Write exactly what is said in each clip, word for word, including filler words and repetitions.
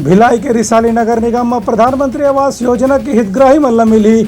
भिलाई के रिसाली नगर निगम म प्रधानमंत्री आवास योजना के हितग्राही मन ल मिलही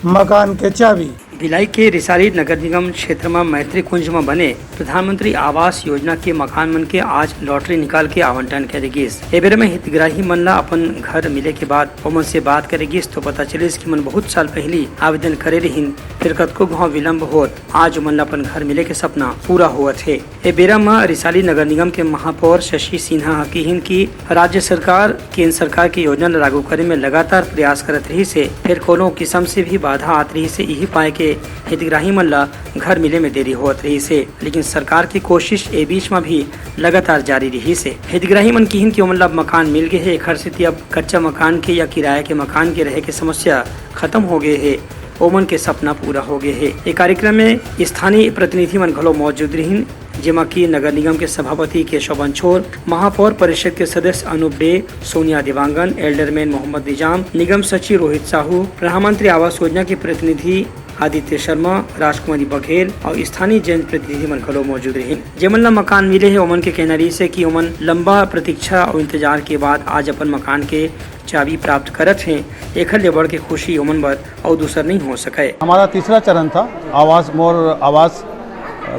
मकान के चाबी। भिलाई के रिसाली नगर निगम क्षेत्र म मैत्री कुंज म बने प्रधानमंत्री आवास योजना के मकान मन के आज लॉटरी निकाल के आवंटन करे गिस। ए बेरा म हितग्राही मन ल अपन घर मिले के बाद ओमन से बात करे गिस तो पता चलिस कि मन बहुत साल पहिली आवेदन करे रिहिन, फेर कतको घाव विलंब होत आज ओमन ल अपन घर मिले के सपना पूरा होवत हे। ए बेरा म रिसाली नगर निगम के महापौर शशि सिन्हा ह किहिन कि राज्य सरकार केंद्र सरकार के योजना ल लागू करे में लगातार प्रयास करत रहिस हे, फेर कोनो किसम से भी बाधा आत रहिस हे, इही पाय के हितग्राही मन ल घर मिले में देरी होत रहिस हे, लेकिन सरकार के कोशिश ए बीच म भी लगातार जारी रहिस हे। हितग्राही मन किहिन कि ओमन ल अब मकान मिल गे हे, एखर सेती अब कच्चा मकान के या किराया के मकान के रहे के समस्या खत्म हो गे हे, ओमन के सपना पूरा हो गे हे। ए कार्यक्रम में स्थानीय प्रतिनिधि मन घलो मौजूद रिहिन, जेमा कि नगर निगम के सभापति केशव बंछोर, महापौर परिषद के सदस्य अनूप डे, सोनिया देवांगन, एल्डरमैन मोहम्मद निजाम, निगम सचिव रोहित साहू, प्रधानमंत्री आवास योजना के प्रतिनिधि आदित्य शर्मा, राजकुमारी बघेल अउ स्थानीय जनप्रतिनिधि मन घलो मौजूद रहिन। जेमन ल मकान मिले हे, ओमन के कहना रहिस हे कि ओमन लंबा प्रतीक्षा अउ इंतजार के बाद आज अपन मकान के चाबी प्राप्त करत हें, एखर ले बढ़ के खुशी ओमन बर अउ दूसर नइ हो सकय। हमारा तीसरा चरण था आवास मोर आवास,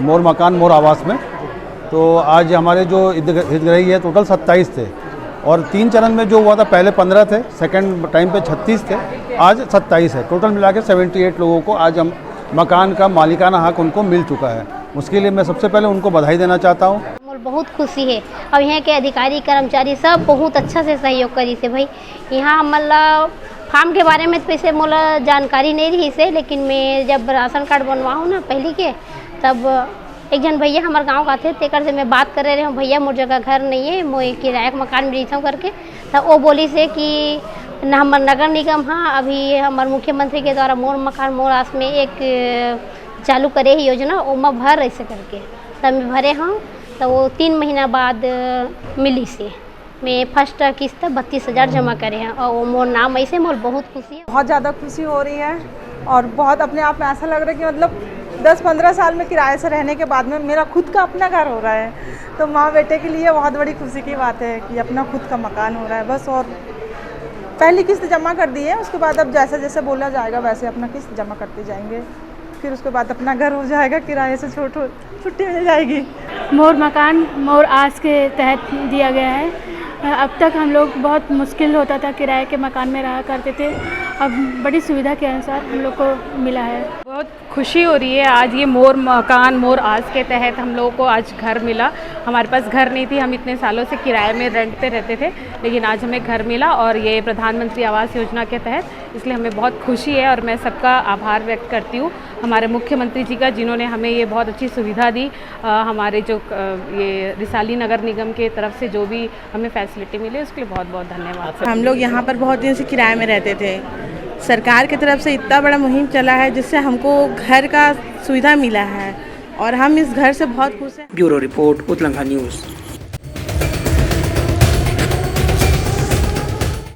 मोर मकान मोर आवास में। तो आज हमारे जो हित-, हितग्राही है, टोटल सत्ताईस थे और तीन चरण में जो हुआ था, पहले पन्द्रह थे, सेकंड टाइम पे छत्तीस थे, आज सत्ताईस है। टोटल मिला के सेवेंटी एट लोगों को आज हम मकान का मालिकाना हक उनको मिल चुका है। उसके लिए मैं सबसे पहले उनको बधाई देना चाहता हूँ। मोला बहुत खुशी हे। अउ यहाँ के अधिकारी, कर्मचारी सब बहुत अच्छा से सहयोग करिस हे भाई। यहाँ हमन ला फार्म के बारे में तो वैसे मोला जानकारी नहीं रहिस हे, लेकिन मैं जब राशन कार्ड बनवाहूँ ना पहिली के, तब एक झन भैया हमर गाँव के आथे, तेकर से मैं बात करे रहे हूँ, "भैया, मोर जगह घर नहीं है, मोर एक किराया के मकान में रहिथौं," करके। तब वो बोलिस हे कि न, हमर नगर निगम ह अभी हमर मुख्यमंत्री के द्वारा मोर मकान मोर आस में एक चालू करे हे योजना, ओमा भर ऐसे करके। तब मैं भरे हूँ, तो वो तीन महीना बाद मिलिस हे। मैं फर्स्ट किस्त बत्तीस हजार जमा करे हूँ और वो मोर नाम ऐसे, मोर बहुत खुशी है। बहुत ज़्यादा खुशी हो रही है और बहुत अपने आप में ऐसा लग रहा है कि मतलब दस पन्द्रह साल में किराए से रहने के बाद में मेरा खुद का अपना घर हो रहा है, तो माँ बेटे के लिए बहुत बड़ी खुशी की बात है कि अपना खुद का मकान हो रहा है बस। और पहली किस्त जमा कर दी है, उसके बाद अब जैसे जैसे बोला जाएगा वैसे अपना किस्त जमा करते जाएंगे, फिर उसके बाद अपना घर हो जाएगा, किराए से छोट हो, छुट्टी मिल जाएगी। मोर मकान मोर आस के तहत दिया गया है। अब तक हम लोग बहुत मुश्किल होता था, किराए के मकान में रहा करते थे, अब बड़ी सुविधा के अनुसार हम लोग को मिला है। बहुत खुशी हो रही है, आज ये मोर मकान मोर आस के तहत हम लोगों को आज घर मिला। हमारे पास घर नहीं थी, हम इतने सालों से किराए में रेंट पे रहते थे, लेकिन आज हमें घर मिला और ये प्रधानमंत्री आवास योजना के तहत, इसलिए हमें बहुत खुशी है और मैं सबका आभार व्यक्त करती हूँ हमारे मुख्यमंत्री जी का, जिन्होंने हमें ये बहुत अच्छी सुविधा दी। अ, हमारे जो, अ, ये रिसाली नगर निगम के तरफ से जो भी हमें फैसिलिटी मिली, उसके लिए बहुत बहुत धन्यवाद। हम लोग यहाँ पर बहुत दिन से किराए में रहते थे। सरकार की तरफ से इतना बड़ा मुहिम चला है, जिससे हमको घर का सुविधा मिला है और हम इस घर से बहुत खुश हैं। Bureau report, Utlangha news.